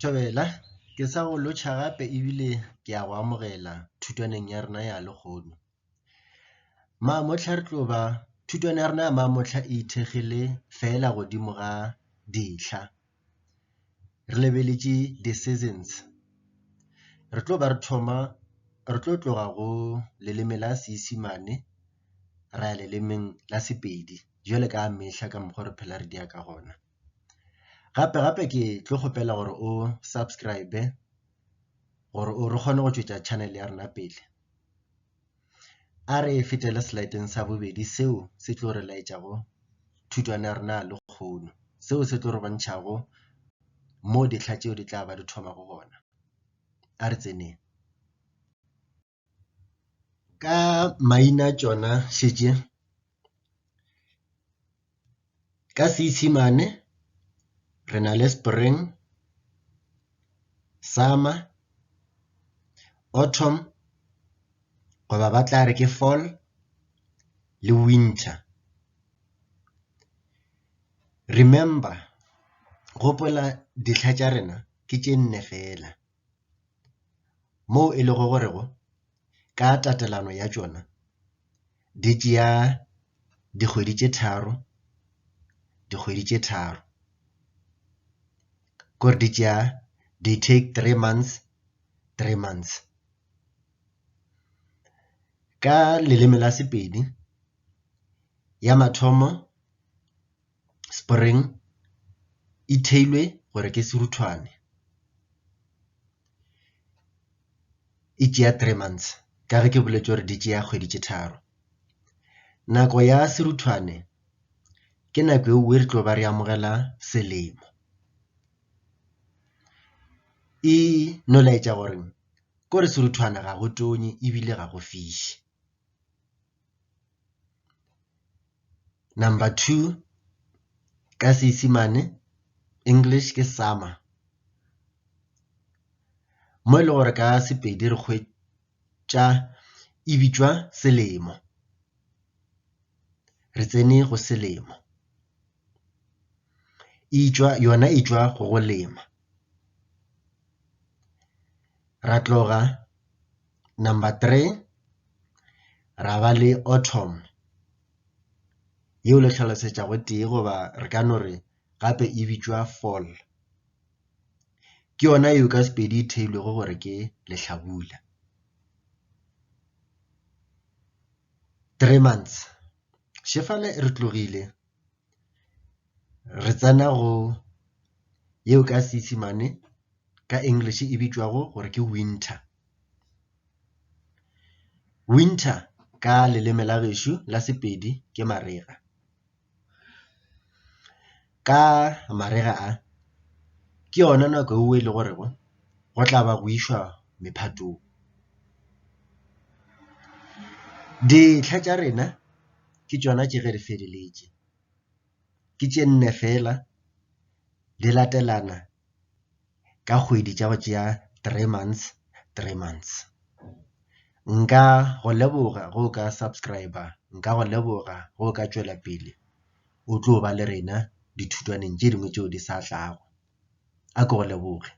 Thobela, ke sa go lotšha gape ebile ke a go amogela thutwaneng ya rena ya lehono. Mamohla re tlo ba thutwana ya rena ya mamohla e ithekgile fela godimo ga dihla, re lebeletše di-seasons. Re tlo ba re thoma re tlo tloga go leleme la Seisemane ra ya lelemeng la Sepedi bjalo ka mehla ka mokgwa re phela re dia ka gona. Gape gape ke tlo kgopela gore o subscribe gore o re kgone go tšwetša channel ya rena pele. A re fetele slide-eng sa bobedi seo se tlo re laetšago thutwana ya rena ya lekgono, seo se tlo re bontšhago mo dihla tšeo di tla ba di thomago gona. A re tseneng. Ka maina tšona šetše ka Seisemane re na le spring, summer, autumn goba ba tla re ke fall le winter. Remember, gopola dihla tša rena ke tše nne fela, moo e lego gore go ka tatelano ya tšona di tšea dikgwedi tše tharo, dikgwedi tše tharo, kore di tšea they take 3 months, 3 months. Ka leleme la Sepedi ya mathomo spring e theilwe gore ke seruthwane, e tšea 3 months ka ge ke boletše gore di tšea kgwedi tše tharo. Nako ya seruthwane ke nako eo re tlo ba re amogela selemo, e no laetša gore kore seruthwane ga go tonye ebile ga go fiše. Number two, ka Seisemane English ke summer, mo e le gore ka Sepedi re hwetša e bitšwa selemo, re tsene go selemo. E tšwa yona e tšwa go go lema. Ra tloga number three ra ba le autumn yeo le hlalosetšago tee goba re ka no re gape e bitšwa fall. Ke yona yeo ka Sepedi e theilwego gore ke lehlabula. 3 months šefale re tlogile re tsena go yeo ka Seisemane ka English e bitšwago gore ke winter. Winter ka leleme la gešo la Sepedi ke marega. Ka marega a ke yona nako eo e le gorego go tla ba go išwa mephatong. Dihla tša rena ke tšona tše ge di feleletše, ke tše nne fela di latelana ka kgwedi tša go tšea 3 months, 3 months. Nka go leboga ge o ka subscriber, nka go leboga ge o ka tšwela pele o tlo ba le rena dithutwaneng tše dingwe tšeo di sa tlago. A ke go leboge.